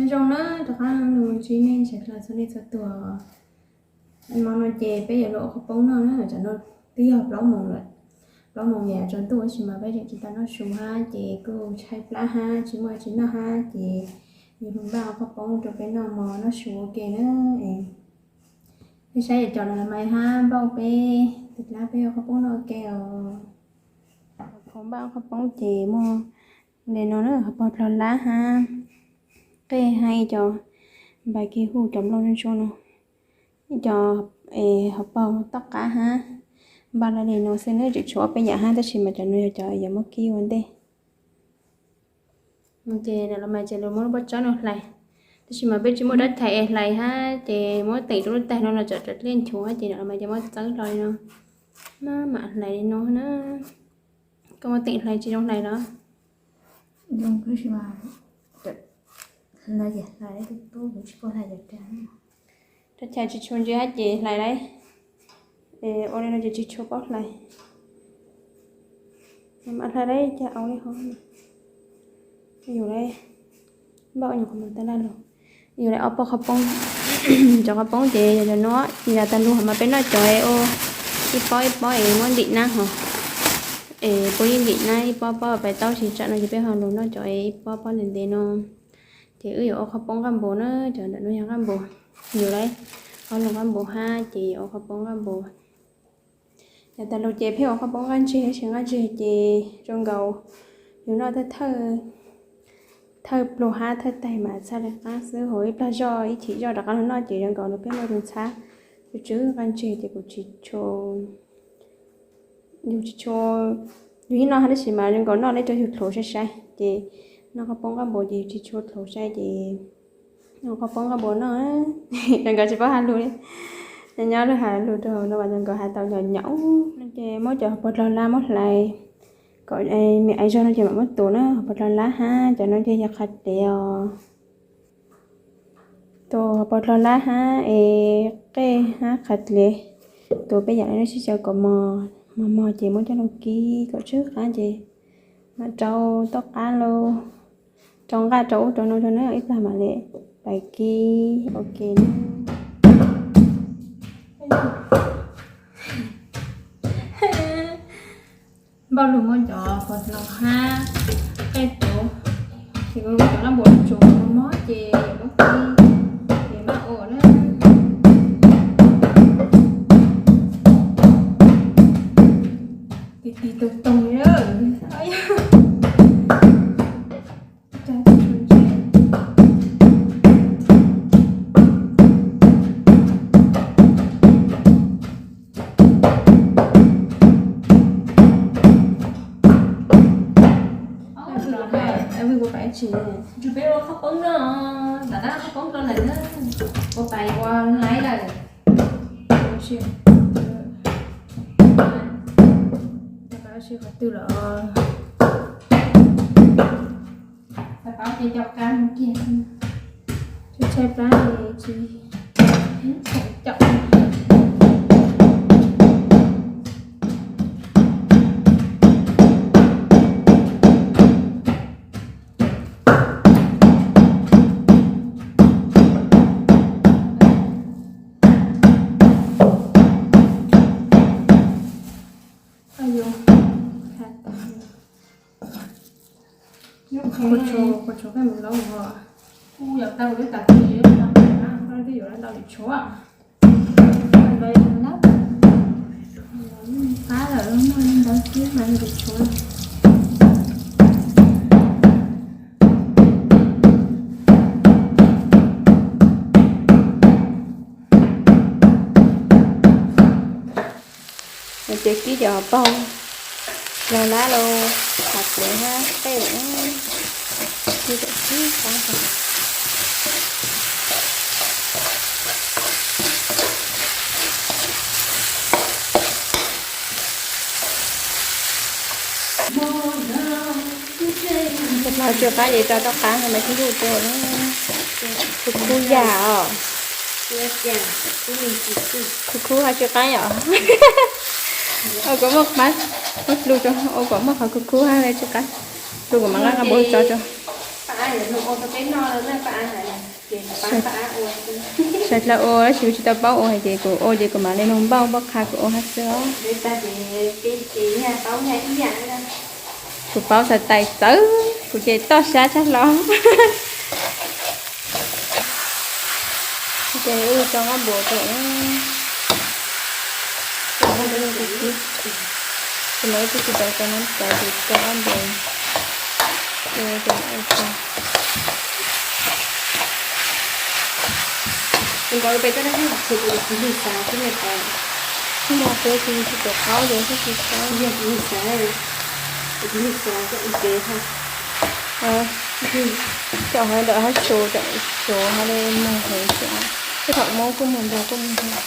Zoo na, rov qab los ntsib nej tsoom saib txhua leej txhua tus. Hmo no ces peb yuav los ua qhov poob noj na, tam no twb yog plaub moos lawm. Plaub moos yuav tsaus ntuj tab sis mas peb tseem tsis tau noj su hab ces kuj tshaib plab hab tsis muaj tsis noj hab ces yuav hu npaj ua qhov poob rau peb noj mov noj su ua ke na. Peb saib yuav cov no los mas hab npaj peb tus dab peb ua qhov poob noj ua ke os. Thaum npaj ua qhov poob ces muaj li no na, hauv paus dlog lab hab qej hab ib co npais kiag hu cov nplooj ntsuab no, ib co hauv paus toj qab hab. Npaj li no xwb na, tseem tshuav ob peb yam hab tab sis mas cov no yog cov yuav muab kib ua ntej. Ces nim no mas ces lawv muab lub pob tsaib no hlais, tab sis mas peb tsis muaj dab thaiv es hlais hab ces muab teem rau lub taig no los tsam rav dliaj nchuav hab ces nim no mas ces muab txawb hlo li no, maj mam hlais li no na. Koj muab teem hlais tsis zoo hlais los? Rab chais tsis tshua ntse hab ces hlais lauj. Ua li no ces tsis tshua paub hlais. Mam hlais lauj, cas au li hov. Yus lauj, npaj ua nyuam qhuav mus tas laj lug. Yus lauj, ob pob qhov poob. Cov qhov poob ces yog cov no, yav tas lug hov mas peb noj cov es ua ib pob ib pob es muab ntim nab hov, es puab yeej ntim nab ib pob pob pais taub, tab sis tsam no ces peb ho lug noj cov es ib pob pob ntev ntev no. Ces wb yuav ua qhov poob nqaj npua na, cov ntawm no yog nqaj npua. Yus lauj, ob lub nqaj npua hab ces yuav ua qhov poob nqaj npua. Yav tas lug ces pheej ua qhov poob nqaj ntseg, tab sis nqaj ntseg ces zoo nkaus yus noj thawj, thawj pluag hab thawj taig mas txhaj li qab xwb, hos ib plag zoj ib chim zoj rov qab lug noj ces zoo nkaus no peb muaj tus ntxhab tsw tsw nqaj ntseg ces kuv tsis tshua, yus tsis tshua, yus yeej noj hab tab sis mas zoo nkaus noj lawm rau yus dluav sai sai ces noj qhov poob nqaj npua ces yus tsis tshua dluav sai ces ua qhov poob nqaj npua noj. Zoo nkaus tsis paub has lug li, nyob lug has lug rau no mas zoo nkaus has tau nyaum nyaum. Ces muab cov hauv paus dlog lab muab hlais kom me aiv zog no ces mam muab tuav na, hauv paus dlog lab hab cov no ces yog qhov dev os. Tuav hauv paus dlog lab hab es qej hab qhov dev, tuav peb yam li no sib xyaw kom mos mos mos ces muab coj lug kib kom tsw qab ces mam rau toj qab lauj, rau nqaj rau ub rau no rau na ib plag mam li pais kib ua ke na. Npaj lug muab cov pos hlau hab qej tuav, ces kuv muab cov nqaj npua tsuav mob ces muab kib, ces npaj ua na. Tig tig toog toog li. Ua pais tsis, ntsuag peb ua qhov poob no, lam dab qhov poob rau lawm na, ua pais ua laiv lawm. Ua si qhov twg lawm. Tsis paub ces cov qab kiag, tshaib tshaib plab li tsis txhaum caum. Ua tshuav, ua tshuav koj mus laub os. Kuv yuav tau kuv twb tas kuv yuav tau, koj twb yuav tau lwm tshuav. Qab lawm muaj ntawd xwb mas lwm tshuav. Ces kib cov paug los lab los hab qej lawm, kib kom sib qab. Tau tsw qab ces rau toj qab mas tib luj rau. Khub khub yam os. Khub khub hab tsw qab yom. Ua kom muaj qab, muab lug rau, ua kom muaj qhov khub khub hab tsw qab. Lug kom mam nqa nqa npua tso rau. Ces sawv daws ua tab sis kuv tsis tau paub ua ces kuv ua ces kuv mam li nug npauj, npauj qha kuv ua hab xwb os. Kuv paub xav tais txawv kuv ces toj sab tshaj hlo. Ces wb tso nqaij npua rau, ces mas wb twb tsis tau tso nab caiv ces tso nqaij npua. Ua peb toj dab tsi kuv tsis lig xav xwb ne, kuv tsis tau qaub ces tsis tau. Cov hauv ntawm hab su, cov su hab li mus heev xwb, tej thaum Hmoob kuj mus nrog kuj mus nrog.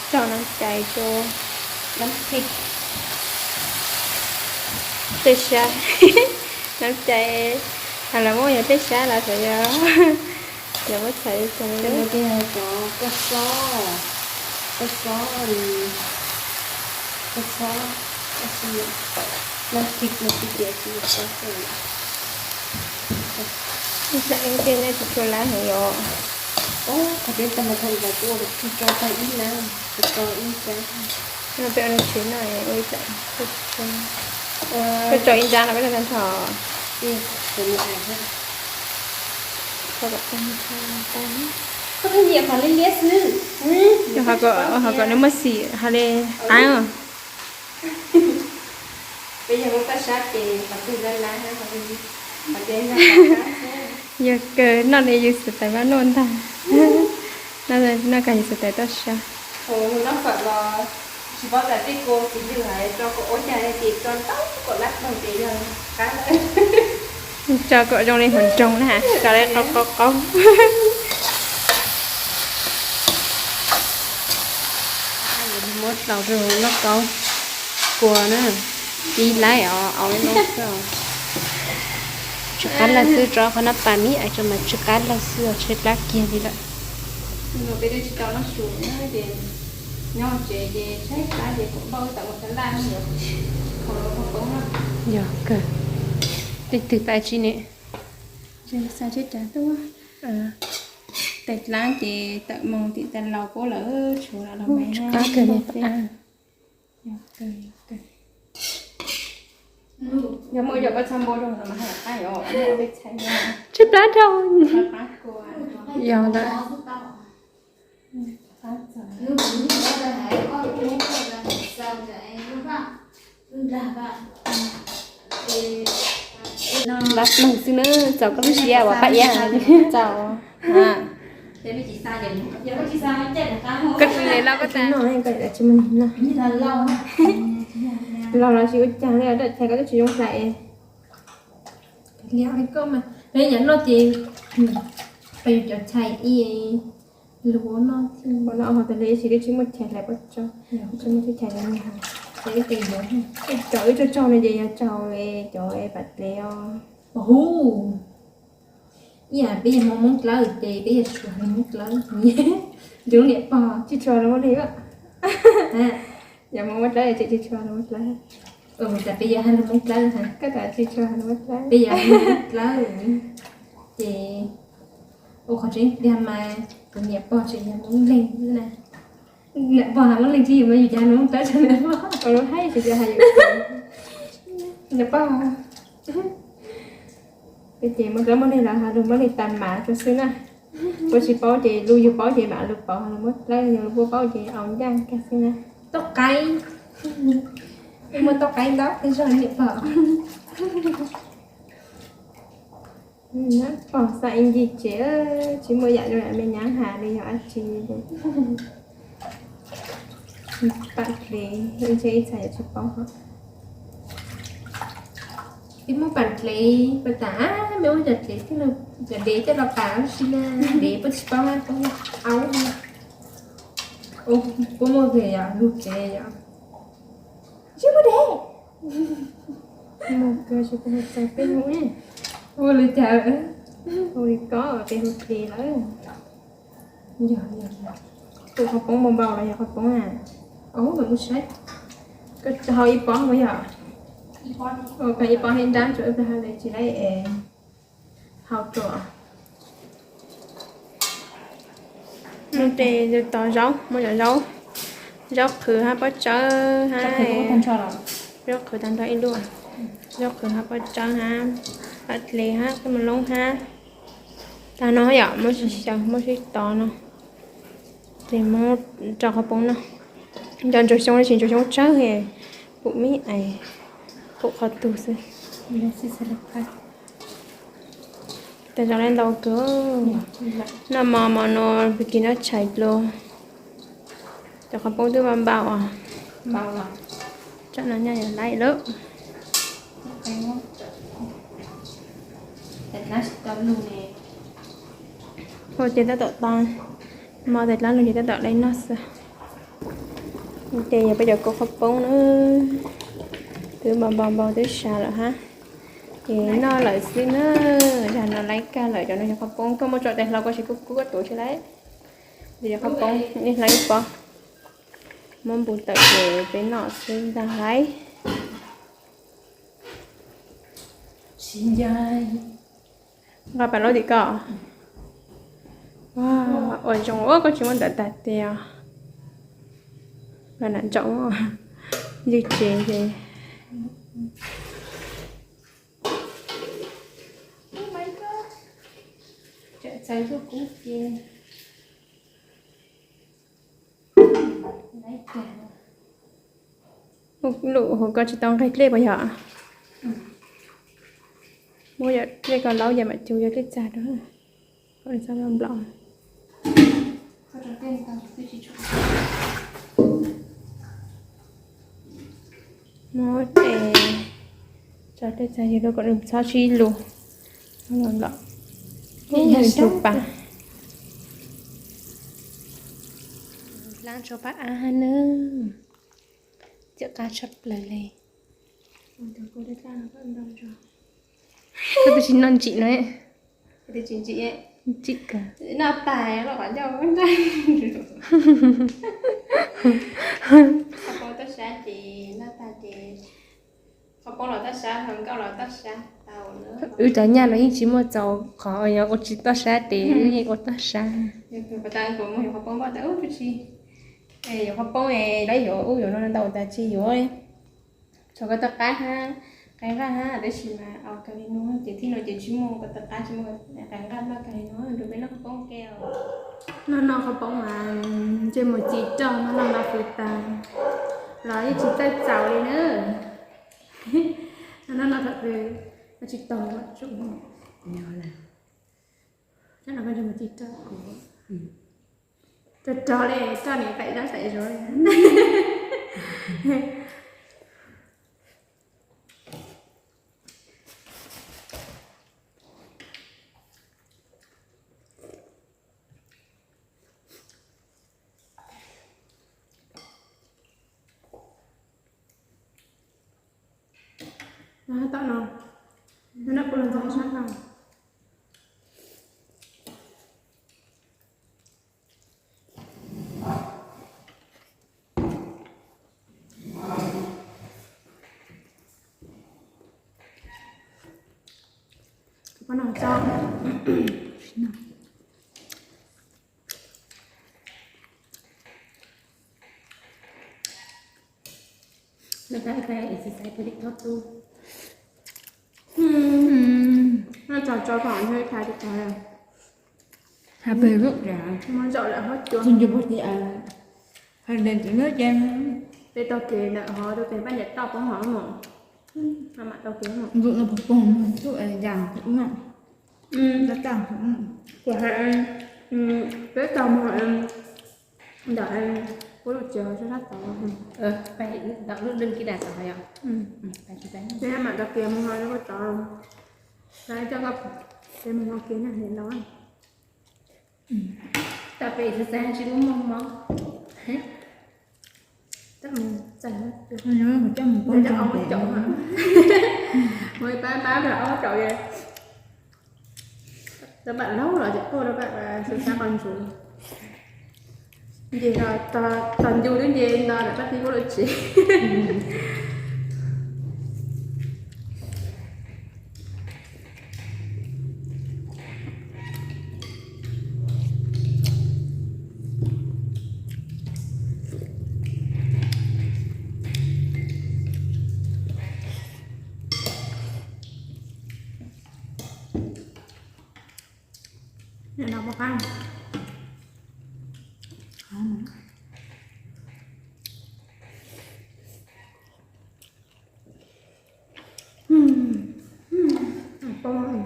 Tso nab caiv rau, nab caiv, tej sab, nab caiv, has los muab yog tej sab los xyov yog, yog muab txhais li cas li. Cov kua xob, kua xob, kua xob, nab caiv no tsis tias tsis yog xob xwb. Ib txhia nej tsis tshua lab heev yom. Qhov peb tag mas thaum ntawd kuv ua tsis tso tag ib lab, tso ib nrab. No peb ua nws tshwv no ua ib txhia, koj tso ib nrab no koj tso tag nrho. Koj tag nrho tag. Koj pheej nyiam qhov liab liab xwb. Ho kom nws muaj xim hab li qab. Peb yog lub paj sab ces qhov twg lab lab, qhov twg, qhov twg lab lab. Yog kawg, noj li yus xav tais mab noj ntag. Noj kag yus xav tais toj sab. Noj fawm los tsis paub tas tej kua txiv yws hais tso kom ua cas ces tso ntau kom lab plaug ces yog qab lawm. Tso kom zoo li hauv nroog na, tso li qaub qaub qaub. Muab tau rau lauj kaub kua na, ib laib os, au ib lub xwb. Tsw qab lawm xwb, tso qhov no pas mib ais tso mas tsw qab lawm xwb, tshaib plab kiag li lawm. Peb twb tsis tau noj su na ces nyob tsev ces tshaib plab ces kom npauj tam ua xab laj no. Yog kawg. Tej twg tas tsi ne? Xa tsheb cav tuaj. Tais dlaab ces tawm moos tim tas laus puab lawm, tshuav los los me. Yog muaj yog koj txhaj npau rau no mas haj qab os, peb txhais tshaib plab dhau. Yog lawm. Lab mloog xwb na, txaus koj lub siab uas pab iab txaus. Koj tsis noj koj tsis muaj neeg noj. Laug los tsis ua cas li, dab tsi koj twb tsis zoo hlais. Koj mas peb nyob noj ces peb yuav cov txhais ib lug ua noj thiab. Ua noj ho tas li tsis, twb tsis muaj txhais hlais puab tso, tsis muaj txhais li. Cov wb tsaug tsaug no ces yog tsaug cov pam dlev os. Ib yam peb yog Hmoob Dlawb ces peb yog tshua Hmoob Dlawb. Yus lub niam pog tsis tshua Hmoob Dlawb. Yog Hmoob Dlawb ces tsis tshua Hmoob Dlawb. Ua tas peb yog Hmoob Dlawb, koj tas tsis tshua Hmoob Dlawb, peb yog Hmoob Dlawb. Ces ua qhov tseeb tiag mas kuv niam pog tseem yog Hmoob Leeg na. Niam pog hais Hmoob Leeg tsis yus mas yus cas Hmoob Dlawb tsis niam pog. Ua lub haib tsis yog hais yus niam pog. Peb ces Hmoob Dlawb Hmoob Leeg los hais lus Hmoob Leeg tas mam rau xwb na. Puab tsis paub ces lus yus paub ces mam lus paub, lus Hmoob Dlawb yog lus puab paub ces au ncaj kag xwb na. Toj qaib. Muaj toj qaib ntau kawg zog niam pog. Pog xa ib ncig tsev, tsis muaj yam zoo yam me nyab has li yog dab tsi li. Pam dlev, ntshe ib txhia yuav tsis paub. Peb muab pam dlev, pab tas me muab cov dlev, cov dev coj los pam si na, dev puab tsis paub, paub au. Puab muaj ve yom, lug tsev yom. Tsis muaj dev. Mus kawg tsis tau txais peb mus. Ua li cas, ua li ko peb hu dlev lawm. Yog, yog, yog. Tus qhov poob npau npau los yog qhov poob na. Ua, mas kuv saib. Koj hau ib pob mus yog. Koj ib pob hab nrab tsuas ib pliag hab tsis laib es. Hau ruam. Ces tos zaub, muab cov zaub, zaub qhwv hab pob tsawb hab, zaub qhwv tag nrho ib lub, zaub qhwv hab pob tsawb hab, paj dle hab, qej mos loob hab. Tag no yom, muab sib xyaw, muab sib tov no. Ces muab rau qhov poob no. Nco ntsuag xyoob, tab sis ntsuag xyoob tsawg, pum me ais, pum qhov tug xwb. Tag zog le ntau kawg. Noj mov, mov no pw kis noj tshais dlua. Cov qhov poob twb npau npau os. Tsam no nyaj yuav laib lawm. Ua ces tab tom tau, mov tais dlaab lug ces tab tom laib noj xwb. Ces yog peb cov kaus qhov poob na, twb npau npau npau twb sas lawm hab. Ces noj lawm xwb na, zag no laib kag lawm. Cov no yog qhov poob, koj muab tso tais hlau koj tsis kub kub koj tuav tsis laib. Ces yog qhov poob ib hlab ib pob, muab npu tawm ces peb noj xwb ntag lauj. Nqa pas laub tim koj. Ua zoo ua koj tsis muab ntawv tag tiag. Los nam ntsaum ywg tsev ces txaws tuaj kuv ces lub hauv ko tsis tau nqeg dlej puas yog? Muab yog dlej ko laub yog mam cug yog dlej txag rau. Muab es tso dlej txag yog rau kom nws txhob sib lug. Los los, ntsuag pas, dlaab ntsuag pas ab hab nawb. Txawm qab tshaj plaws le. Koj twb tsis noj ntsim no. Ntsim kawg. Noj tas loj qhov ncauj. Qhov poob toj sab ces noj tag ces, qhov poob los toj sab, hluas nkauj los toj sab tau. Wb cov nyaj los yeej tsis muaj txaus qhov ua tsis toj sab ces wb yeej ua toj sab. Kuv mus yuav qhov poob npaj tas ub tsis, yuav qhov poob es lawv yuav ub yuav no ntau tas tsis yuav. Txog ko taw qab hab, qe nqaj hab, tab sis mas kaus lim nuav ces txij no ces tsis muaj ko taw qab tsis muaj qe nqaj noj kaus lim nuav, nrug peb noj qhov poob ke os. Noj noj qhov poob mas ntsej muag ci roj, noj noj fwv tas los yeej tsis txawj txaus li na. Noj noj thaum twg tsis tau, noj noj ntsej muag ci roj, rog rog li roj niam pem roj pem zov li. Tom no, noj kuj los ntxov sab no. Pab no tso. Lawv pab pab exercise pab li koj tub. Noj tso tso kom nws thaij tsis tau. Hais pem lub, muab zaum lawm hov cua. Tsis ncu puag ti, hais pem lub ces peb taug kev ntawm hov rau pem Paj Nyiam Toj poob hov mus. Mam taug kev mus. Ncu no puag poob mus, tub yas ub no. Kuv hais peb taug mus ntawm kuv lub tsev sab sab tod. Ntawm lub lwj kis das tod yom. Peb mam taug kev mus hov rau tod. Peb coj koj peb mus hov kev na, nim no. Tau pem xav xav tsis muaj mob. Coj mus txais, coj mus poob rau ob caum, mus pab pab rau ob caum. Rau pam laub los ces pab rau pam xav xav qhov ntsuv. Nce tos ncu twb nce nto lawm pab tib kuv lub tsev. Nyob no poj qab. Poob.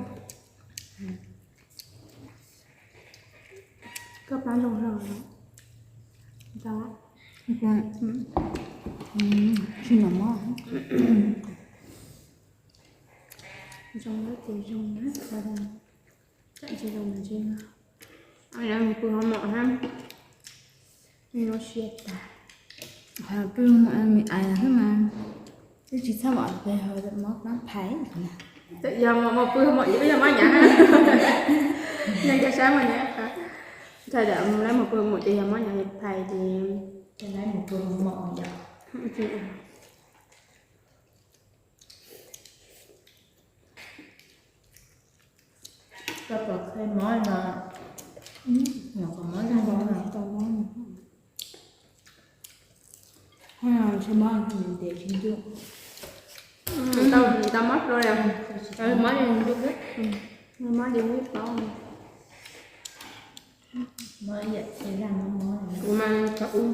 Koj pab zoo hlo. Tsis noj mov. Zoo lawm ces zoo na, tsis zoo mas tsis noj. Mus pw hov mom hab, no siab tag. Pw hov mom me ais xwb mas, twb tsis txhob mom pes hov mov pab phais. Yog mom mus pw hov mom ces peb yog mov nyav. Nyob cov sab mov nyav. Thaum mus lawv mus pw hov mom ces yog mov nyav phais ces lawv mus pw hov mom yom. Koj pom qhia mov no, nyuam qhuav mov tag no. Tsis mov ntes tsis ntuj. Tau mov dua, mov ntuj, mov ntuj paub. Mov ib yam tsis zaj mov mov. Kuv mas thaum ub,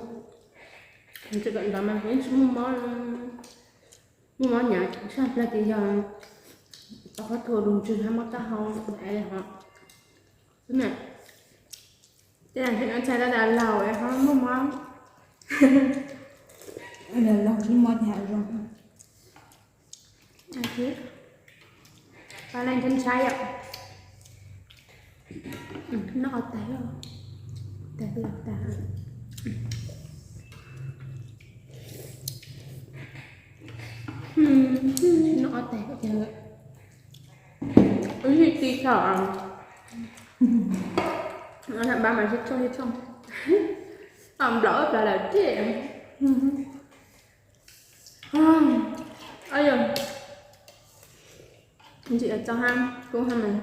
tsis kam ntawd mas kuv yeej tsis muaj mov, muaj mov nyav tshaj plaws ces yog tau qhov thuav lus ntswg hab mov taub hau es ho. Tej zaum tsis ntshai tab sis laus es ho muaj mov. Laus tsis muaj ces zoo. Pab leej ntshai ntshai yom. Noj qhov tais, tais peb los tas. Noj qhov tais, wb yeej ti thaum pab mas sib tshooj sib tshooj, nplaum ib plag lawm tiag. Ntxim txaus hab, kub hab mas.